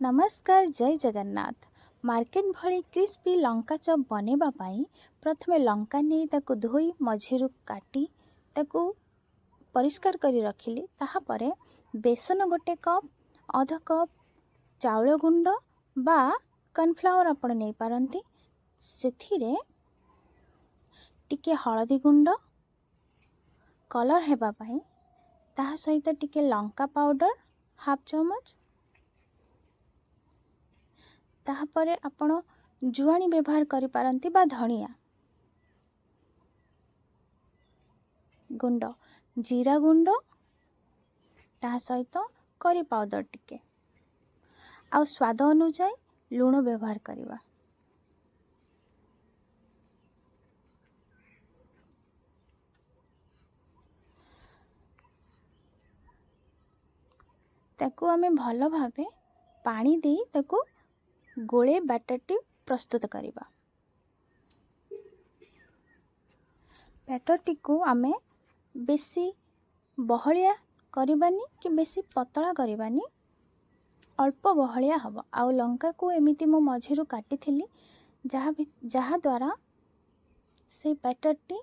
ନମସ୍କାର, ଜୟ ଜଗନ୍ନାଥ। ମାର୍କେଟ ଭଳି କ୍ରିସ୍ପି ଲଙ୍କା ଚପ୍ ବନେଇବା ପାଇଁ ପ୍ରଥମେ ଲଙ୍କା ନେଇ ତାକୁ ଧୋଇ, ମଝିରୁ କାଟି ତାକୁ ପରିଷ୍କାର କରି ରଖିଲି। ତାହାପରେ ବେସନ ଗୋଟେ କପ୍, ଅଧ କପ୍ ଚାଉଳ ଗୁଣ୍ଡ ବା କର୍ଣ୍ଣଫ୍ଲାୱାର ଆପଣ ନେଇପାରନ୍ତି। ସେଥିରେ ଟିକେ ହଳଦୀ ଗୁଣ୍ଡ କଲର୍ ହେବା ପାଇଁ, ତାହା ସହିତ ଟିକେ ଲଙ୍କା ପାଉଡ଼ର ହାଫ୍ ଚାମଚ। ତାହାପରେ ଆପଣ ଜୁଆଣି ବ୍ୟବହାର କରିପାରନ୍ତି ବା ଧଣିଆ ଗୁଣ୍ଡ, ଜିରା ଗୁଣ୍ଡ, ତାହା ସହିତ କରି ପାଉଡ଼ର ଟିକେ ଆଉ ସ୍ୱାଦ ଅନୁଯାୟୀ ଲୁଣ ବ୍ୟବହାର କରିବା। ତାକୁ ଆମେ ଭଲ ଭାବେ ପାଣି ଦେଇ ତାକୁ ଗୋଳେଇ ବ୍ୟାଟରଟି ପ୍ରସ୍ତୁତ କରିବା। ବ୍ୟାଟରଟିକୁ ଆମେ ବେଶୀ ବହଳିଆ କରିବାନି କି ବେଶୀ ପତଳା କରିବାନି, ଅଳ୍ପ ବହଳିଆ ହେବ। ଆଉ ଲଙ୍କାକୁ ଏମିତି ମୁଁ ମଝିରୁ କାଟିଥିଲି, ଯାହାଦ୍ୱାରା ସେଇ ବ୍ୟାଟରଟି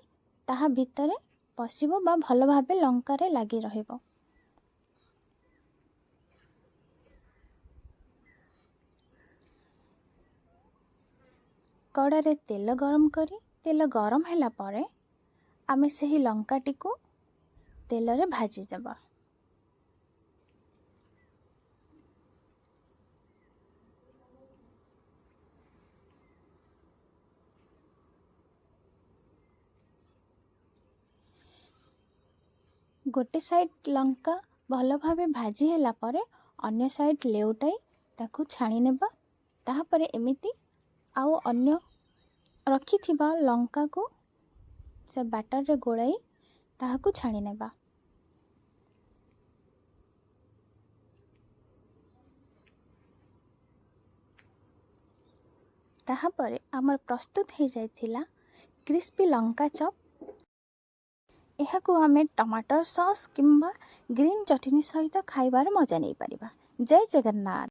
ତାହା ଭିତରେ ପଶିବ ବା ଭଲ ଭାବେ ଲଙ୍କାରେ ଲାଗି ରହିବ। କଡ଼ାରେ ତେଲ ଗରମ କରି, ତେଲ ଗରମ ହେଲା ପରେ ଆମେ ସେହି ଲଙ୍କାଟିକୁ ତେଲରେ ଭାଜିଦେବା। ଗୋଟେ ସାଇଡ଼୍ ଲଙ୍କା ଭଲ ଭାବେ ଭାଜି ହେଲା ପରେ ଅନ୍ୟ ସାଇଡ଼୍ ଲେଉଟାଇ ତାକୁ ଛାଣି ନେବା। ତାହାପରେ ଏମିତି ଆଉ ଅନ୍ୟ ରଖିଥିବା ଲଙ୍କାକୁ ସେ ବ୍ୟାଟରରେ ଗୋଳାଇ ତାହାକୁ ଛାଣି ନେବା। ତାହାପରେ ଆମର ପ୍ରସ୍ତୁତ ହେଇଯାଇଥିଲା କ୍ରିସ୍ପି ଲଙ୍କା ଚପ୍। ଏହାକୁ ଆମେ ଟମାଟର ସସ୍ କିମ୍ବା ଗ୍ରୀନ୍ ଚଟଣି ସହିତ ଖାଇବାର ମଜା ନେଇପାରିବା। ଜୟ ଜଗନ୍ନାଥ।